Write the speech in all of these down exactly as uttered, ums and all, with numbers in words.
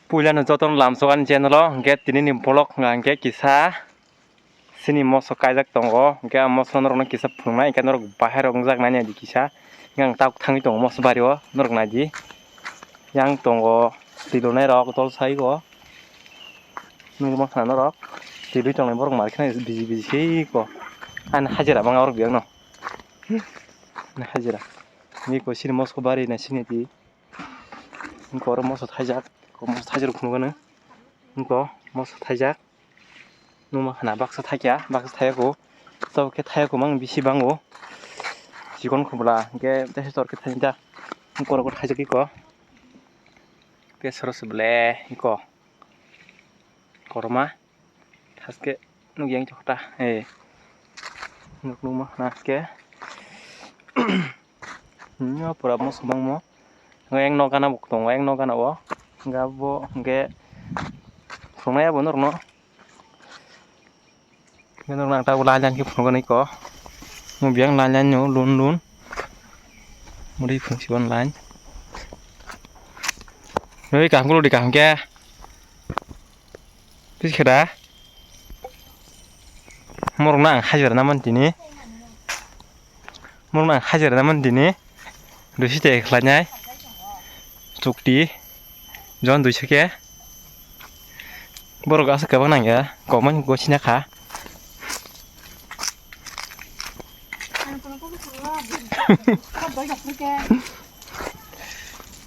Puilano jotono lamsok ani channel o, hwnkhe tini ni vlog wngkha hwnkhe kisa chini moso kaijak tongo, hwnkhe ah moso norokno kisa phunuknai, hwnkhe norok bahai rok wngjak nai naidi kisa, hwnkhe ang tabuk thangwi tongo moso bari o, norok naidi. Yang tongo twi lonai rok tol sai o, nukma khna norok twi lwi tongnai borok mar khna biji biji khe ko, ani hajira bang norok biyang no, ani hajira ni ko chini moso bari nai sini di. Wngkha oro moso thaijak, moso thaijak rok phunukgano. Wngkha moso thaijak. Nukma khna baksa thaikya, baksa thaiyako. Tabuk khe thaiyako mang bisi bango. Chikon khobla hwnkhe teisa tor khe thaijak. Wngkha oro thaijak iko. Tei soro se ble iko. Korma. Haske nukya wngkha kota, eh. Nuk nukma khna haske. Hmm, pura moso bangmo. Yang nokana bo tongo, yang nokana o. Hwnkhe abo hwnkhe phunuknai abo norokno. Hwnkhe norokno ang tabuk lailai khe phunukgwi ko. Mo biyang lailai no lun lun. Muri phunuk sibon lain. Oi kaham kulo di kaham khe. Twi khe da? Morokno ang hajira naman tini. Morokno ang hajira naman tini. Duiso te khlainai. Chukti. Jon duiso khe. Borok aswk kwbang nangya. Kokmani gosina kha.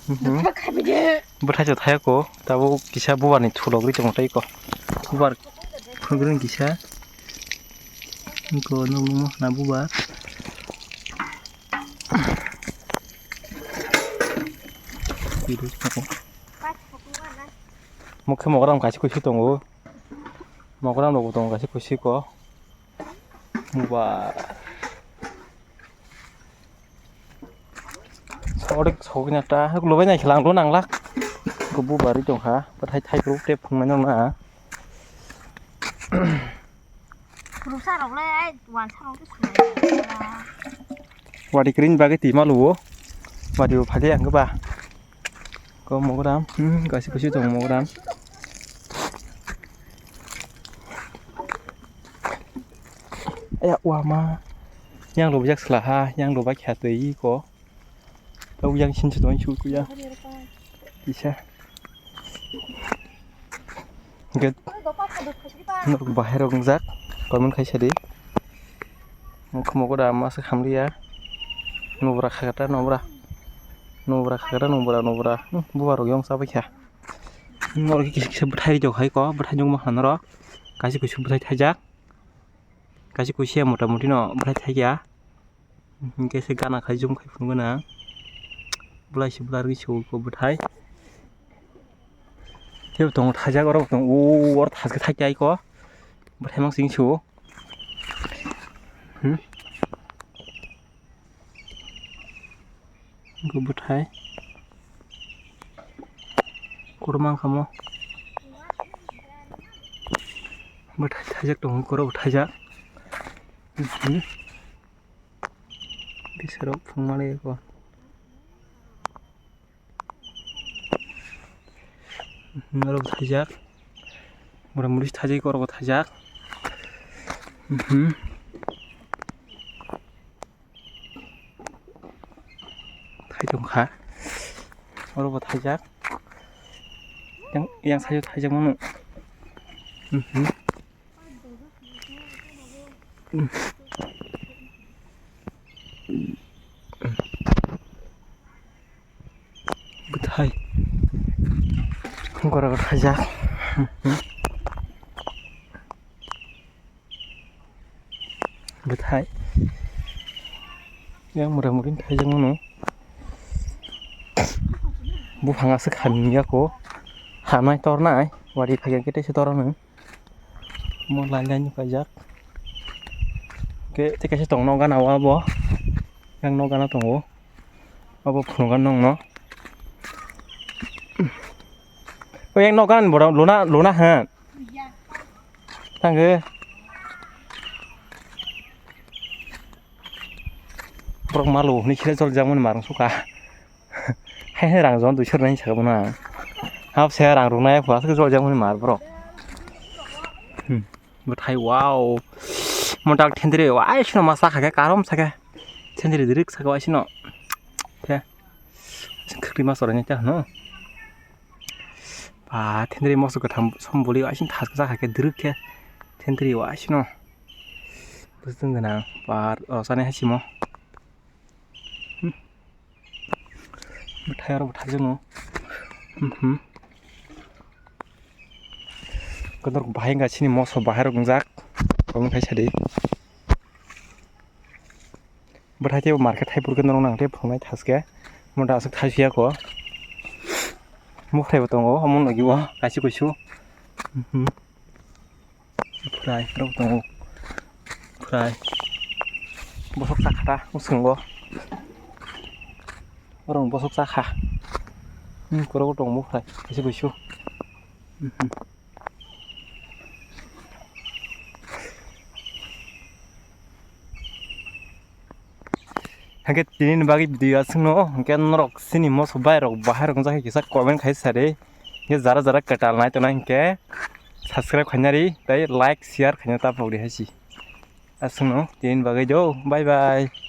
Mhm. Bwthai se thayako, tabuk kisa bubar ni thulogwi tongo tei ko. Bubar phunugwi kisa. Ko nukmo na bubar. Mokhe mogram kaisa kuisu tongo. Mogram rok bo tongo kaisa kuisu ko. Bubar. Sorik sokna ta lubai nai khelang do nanglak. Ko bubar ri tongkha. Bwthai thai kro te phungnai nang na. Rusa rok le ai wansa rok te sunai. Wadi green bagwi tima luo. Wadi bo phali ang ba. Ko mogram, hmm, kaisa kuisu tongo mogram. Aya, wama. Yang lobjak sela ha, yang lobai kha twi ko. Tau yang sin se dong su kuya. Kisa. Get. Norok bahai rok wngjak, comment khai sadi. Khumok da masa khamliya. Nubra khagata nubra. Nubra khagata nubra nubra. Hmm, bubar rok yong sabai kha. Norok kisa kisa bwthai rok hai ko, bwthai nukma kha norok. Kaisa kuisu bwthai thaijak. Kaisa kuisu ya mota moti no bwthai thaiya. Hingke se gana khai jum khai phunukgwi na. Bwlai se bwlarwi se o bwthai. Tei bo tongo thajak oro bo tongo. O oro thaske thai khe aiko. Bwthai mang sing se o. Hmm. Bo bwthai. Kuruma wngkha mo. Bwthai thajak tongo, koro bo thajak. Hmm. Bisarok phungma lai ko. Norok thajak. Mura muri thajak, oro thajak. Mhm. Thai tongkha. Oro bo thaijak. Yang, yang side o thaijak mano. Mhm. Bwthai. Gora gora thaijak. Bwthai. Yang mura muri thaijak mano. Buphang aswk hamya ko. Hamnai tornai. Wari phaiya khe teisa tornai. Mo lain lain paijak. Ke, tei kaisa tong nogo gana o abo. Yang nogo gana tongo. Abo phunukgwi nongno. O yang nogo gana ni borok luna, luna ha. Tangwi. Borok malo hwnwi khela chol jak mani marung suka. Hai hai rang jon duiso rwnai saka bono ang. Hap se rang rung nai, aswk jol jang hwnwi mar borok. Hmm. Bwthai, wow. Montak thendri, wai sino ma sakha khe, karom sakhe. Thendri dirik sakha wai sino. Khe. Khikri ma sorai nai ta hwno. Ba, thendri moso kwtham som boli wai sino thas sakha khe dirik khe. Thendri wai sino. Bwswng gwnang, ba, rosani hai simo. Hmm. Bwthai oro bwthai jwngo. Hmm, hmm. Kodor bahai wngkha chini moso bahai rok wngjak. Omo khai sadi. Bwthai tei market thai purkhe norok nang tei phungnai thaske. Mota aswk thai phiya kho. Mukhrai bo tongo omo nugwi o kaisa kuisu. Hmm, hmm. Phrai, rok tongo. Phrai. Bosok chakha ta, bwskango. Borok bosok chakha. Hmm, korok tongo phrai, kaisa kuisu. Hmm, hmm. Hake tini ni bagwi video aswkno, hake norok chini moso bai rok bahai rok wngjakhe kisa comment khai sadi. Hake jara jara kwtal nai tongnai hake subscribe khainari tei like share khaina tapok di haisi. Aswkno tini ni bagwi do, bye bye.